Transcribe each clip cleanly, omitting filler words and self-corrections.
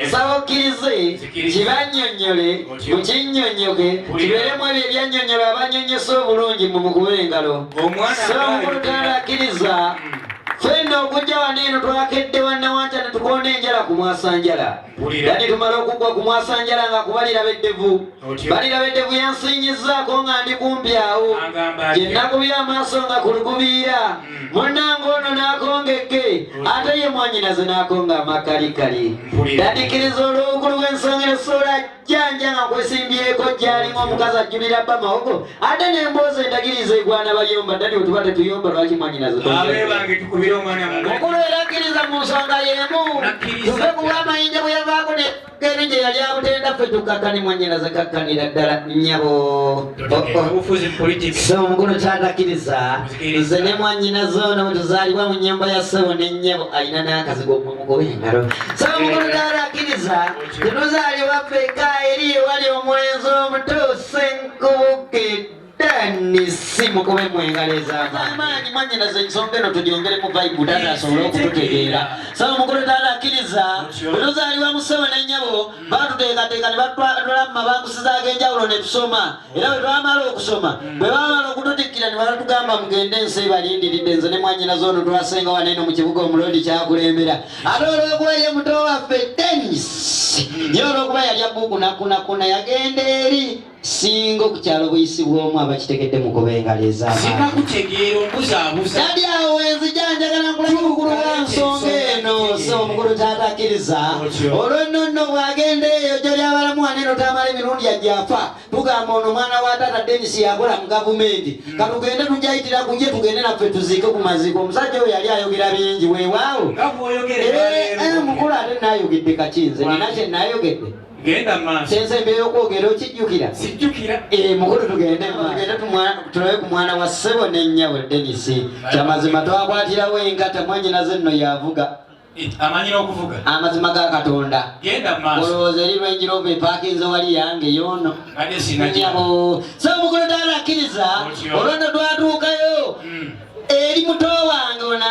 Nsaba okkirize kibannyonnyole, mukinnyonnyoke, kibeeremu ebyo ebyannyonnyolwa abannyonnyose obulungi mu mukube engalo. Saba mukulu taata akkiriza. Ffenna okujja wano eno twakedde wannawanca ne tukoona enjala ku mwasanjala. Dadi tumala okuggwa ku mwasanjala nga kubalira beddevu. Balira beddevu yansinyizzaako nga ndi kumpi awo. Gye nakubye amaaso nga ku lukubiira. Munnange ono n'akonga egge ate ye mwannyinaze n'akonga amakkalikali. Dadi kkiriza olw'obukulu bw'ensonga eno sola jjanja nga nkwesimbyeko gy'alinga omukazi ajjulira bba mawogo ate n'emboozi endagiriza egwana bayomba. Dadi wetuba tetuyomba lwaki mwannyinaze mukulu era akkiriza mu nsonga y'emu tuve ku bw'amayinja bwe yavaako ne Geri gye yali abutenda ffe tukkakkane mwannyinaze kakkanira ddala nnyabo. So omukulu kyatakkiriza nze ne mwannyinaze ono bwe tuzaalibwa mu nnyumba ya ssebo ne nnyabo alina n'akazigo mumukuba engalo. So omukulu kyatakkiriza tetuzaalibwa ffekka eri ewali omulenzi omuto Ssenkubuge Dennis mukube mu engalo ez'amaanyi mwannyinaze ensonga eno tugyongeremu vibe taata asobole okututegeera. Saba omukulu taata akkiriza bwe tuzaalibwa mu ssebo ne nnyabo baatuteekateeka ne batwala mu mabangusizo ag'enjawulo ne tusoma era bwe twamala okusoma bwe baamala okututikkira ne batugamba mugende ensi ebalindiridde nze ne mwannyinaze ono twasenga wano eno mu kibuga omuloodi kyakulembera ate olw'okuba ye muto waffe Dennis ye olw'okuba yalya buuku nakunakuna yagenda eri singa ku kyalo buyisi bw'omu abakitegedde mukuba engalo ez'amaanyi. Ombuzabuza. Dadi awo wenzija njagala nkulage mukulu wa nsonga eno so omukulu taata akkiriza olwo nno nno bw'agenda eyo jjo lyabalamu wano eno tamala emirundi ajja afa tugamba ono mwana wa taata Dennis yakola mu gavumenti katugende tujayitira kuje tugende naffe tuziike ku maziiko omusajja oyo yali ayogera bingi weewaawo mukulu ate nayogedde kaki nze nina kye nayogedde. Genda maaso. Kyensembe y'okwogera okijjukira? Sijjukira. Mukulu tugende tugende tulabe ku mwana wa ssebo ne nnyabo Dennis. Kyamazima twakwatirawo enkata mwannyinaze nno yavuga. Amanyi n'okuvuga. Amazima ga Katonda. Genda maaso. Olowooza eri Range Rover epaakinze wali yange yoono. Mbadde sinajja. Nnyabo. So omukulu taata akkiriza olwo nno twatuukayo eri muto wange ono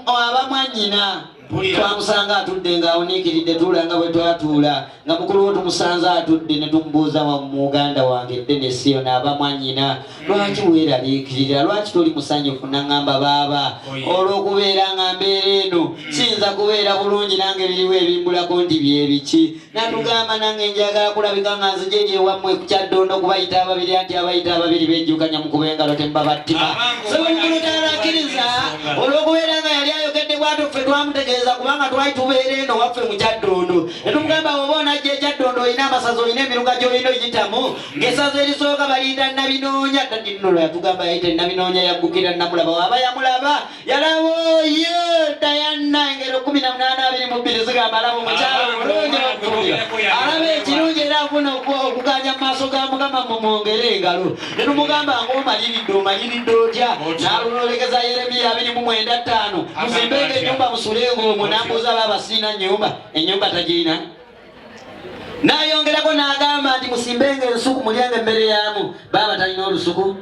aba mwannyina. Twamusanga atudde ng'awuniikiridde tuula nga bwe twatuula nga mukulu wo tumusanze atudde ne tumubuuza wa muganda wange Dennis ono aba mwannyina lwaki weeraliikirira lwaki toli musanyufu n'aŋŋamba baaba olw'okubeera nga mbeera eno siyinza kubeera bulungi nange biriwo ebimbulako nti bye biki n'atugamba nange njagala kulabika nga nzija eri ewammwe ku Kyaddondo okubayita ababiri anti abayita ababiri bejjukanya mukuba engalo temubabattima. Ssemukulu taalakkiriza olw'okubeera nga yali ayogedde bw'atyo ffe twamutegeeza kubanga twali tubeera eno waffe mu Kyaddondo ne tumugamba oba onajja e Kyaddondo olina amasaza olina emiruka gy'olina oyitamu ng'essaza erisooka baliyita Nabinoonya Daddy nno lwe yatugamba yayita Nabinoonya yaggukira Namulaba waaba yamulaba Yalaba oyo Diana engero 18:22 zigamba alaba omukyala omulungi okufumbirwa alaba ekirungi era afuna okuganja mu maaso ga Mukama mumwongere engalo ne tumugamba ng'omaliridde omaliridde otya n'alulolekeza Yeremiya 29:5 muzimbenga ennyumba musulenga omwo n'ambuuza baaba sirina nnyumba ennyumba tagirina N'ayongerako n'agamba nti musimbenga ensuku mulyenga emmere yaamu. Baaba talina olusuku?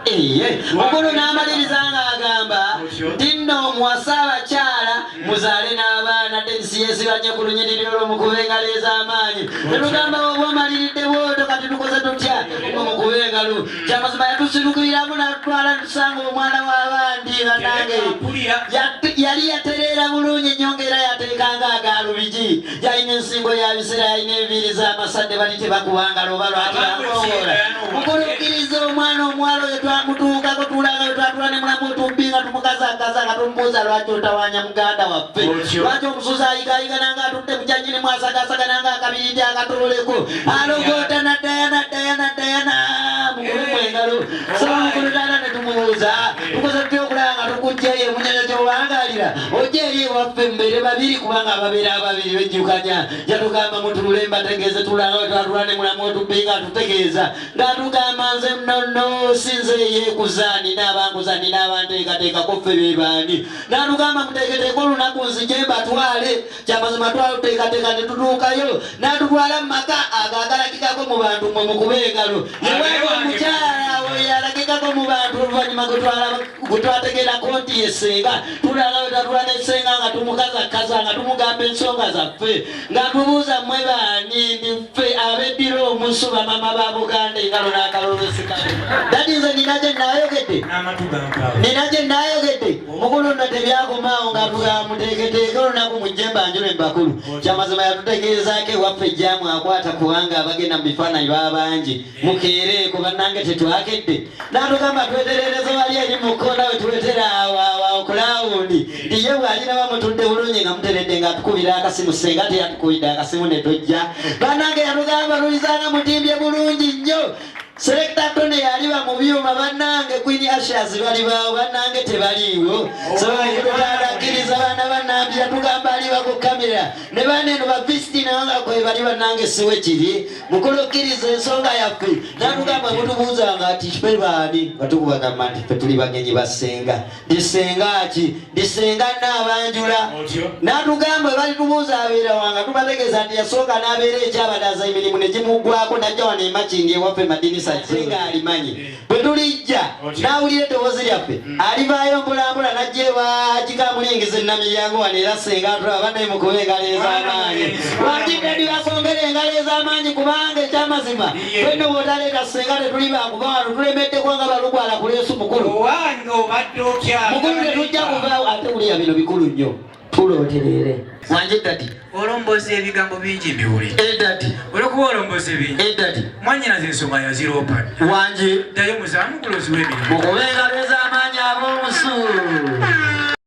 Eye. Mukulu n'amaliriza ng'agamba nti nno muwase abakyala muzaale n'abaana. Dennis yeesiba nnyo ku lunyiriri olwo mukuba engalo ez'amaanyi. Ne tugamba oba omaliridde bw'otyo kati tukoze tutya? Mwe mukube engalo. Kyamazima yatusirukiriramu n'atutwala ne tusanga omwana w'abandi bannange. Yali yatereera bulungi nnyo ng'era yateekanga aga lubigi. Yalina ensingo ya biseera, yalina enviiri z'amasadde, bali tebakubanga loba lwaki bankowoola. Mukulu kkiriza omwana omuwala oyo twamutuukako tuulanga we twatula ne mulamu otubbi nga tumukazakaza nga tumubuuza lwaki otawaanya muganda waffe, lwaki omusuza ayigayigana nga atudde ku kyannyini mwasagaasagana nga akabiriiti akatooleko alogoota na Dayana Dayana Dayana mukulu mu engalo saba mukulu taata ne tumubuuza tukoze tutya okulaba nga tukuggyayo emunyonyo gy'owangalira ojja eri ewaffe mubeere babiri kubanga ababeera ababiri bejjukanya yatugamba mutuule mbategeeze tulanga we twatula ne mulamu otubbi nga atutegeeza ng'atugamba nze nonno si nze eyeekuza nina abankuza nina abanteekateekako ffe be baani n'atugamba muteeketeeke olunaku nzije mbatwale kyamazima twaluteekateeka ne tutuukayo n'atutwala mu maka ago agalagikako mu bantu mwe mukube engalo yewaaba omukyala oyo alagika alabikako mu bantu oluvannyuma gwe twategeerako nti ye ssenga. Tulala we tatula ne ssenga nga tumukazakaza nga tumugamba ensonga zaffe nga tubuuza mmwe baani, ndi ffe abeddira omusu bamama ba Buganda engalo n'akalolosika. Dadi nze nina gye naayogedde, nina gye naayogedde mukulu nno tebyakomaawo nga tugamba muteeketeeke olunaku mujje mbanjule mu bakulu. Kyamazima yatutegeezaako ewaffe ejjaamu akwata kubanga abagenda mu bifaananyi baba bangi. Mukeereeko bannange tetwakedde. N'atugamba tweterereze wali eri mu kkoona we tuwetera awo awo awo ku laawundi nti ye bw'alina bamutudde bulungi nga muteredde ng'atukubira akasimu. Ssenga teyatukubidde akasimu ne tujja. Bannange yatugamba lulizanga mutimbye bulungi nnyo. Selekta Tony yaliba mu byuma bannange, Queen Ushers balibaawo bannange tebaliiwo. Sobakkiriza baana bannambi yatugamba aliba ku kamera ne baana eno ba visiti nayo nga kwe bali bannange siwe kiri. Mukulu kkiriza ensonga yaffe n'atugamba mutubuuzanga nti ffe baani nga tukubagamba nti ffe tuli bagenyi ba ssenga. Ndi ssenga ki? Ndi ssenga Nnaabanjula. N'atugamba bwe balitubuuza abeera wa nga tubategeeza nti yasooka n'abeera ekyabadaaza emirimu ne gimuggwako n'ajja wano e Makindye ewaffe Madinisa ssenga alimanyi. Bwe tulijja n'awulira eddoboozi lyaffe alivaayo mpolampola n'ajja ewa Kikamulingiza e Namilyango wano era ssenga atulaba bannaye mukube engalo ez'amaanyi. Wangi Daddy bakwongere engalo ez'amaanyi kubanga ekyamazima ffe nno bw'otaleeta ssenga tetuli bakuva wano tulemeddeko nga balugwala ku leesu mukulu. Owange obadde otya? Mukulu tetujja kuvaawo ate wulira bino bikulu nnyo. Tulooterere. Wangi Daddy. Olomboza ebigambo bingi mbiwulidde. Eh Daddy. Olwokuba olomboza ebingi. Eh Daddy. Mwannyinaze ensonga yaziroopa dda. Wangi. Ddayo muzaamu gulozi w'emirimu. Mukube engalo ez'amaanyi ab'omusu.